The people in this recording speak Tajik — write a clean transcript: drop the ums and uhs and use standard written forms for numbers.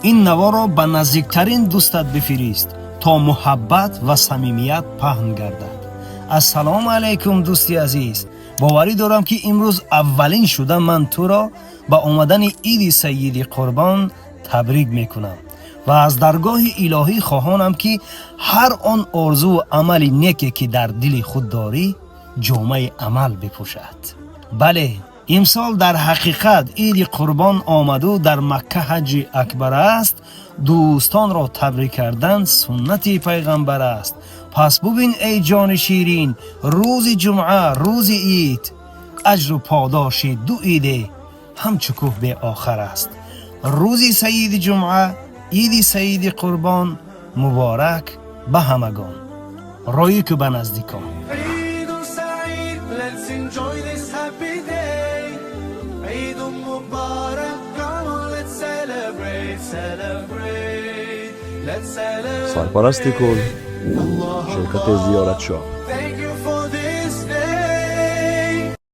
Ин наворо ба наздиктарин дӯстат бифирист, то муҳаббат ва самимият паҳн гардад. Ассалому алайкум, дӯсти азиз! Боварӣ дорам, ки имрӯз аввалин шуда ман туро ба омадани Иди Саиди Қурбон табрик мекунам ва аз даргоҳи илоҳӣ хоҳонам, ки ҳар он орзуву амали неке, ки дар дили худ дорӣ, ҷомаи амал бипӯшад. Бале, имсол дар ҳақиқат Иди Қурбон омаду дар Макка ҳаҷи акбар аст. Дӯстонро табрик кардан суннати пайғамбар аст. Пас бубин, эй ҷони ширин, рӯзи ҷумъа, рӯзи ид, аҷру подоши ду иде ҳамчу кӯҳ беохар аст. Рӯзи саиди ҷумъа, Иди Саиди Қурбон муборак ба ҳамагон! Роӣ ку ба наздикон. عيد سعيد, let's enjoy this happy day. Eid Mubarak, come on, let's celebrate, celebrate, let's celebrate. Сарпарасти кул ширкати Зиёратшоҳ. Thank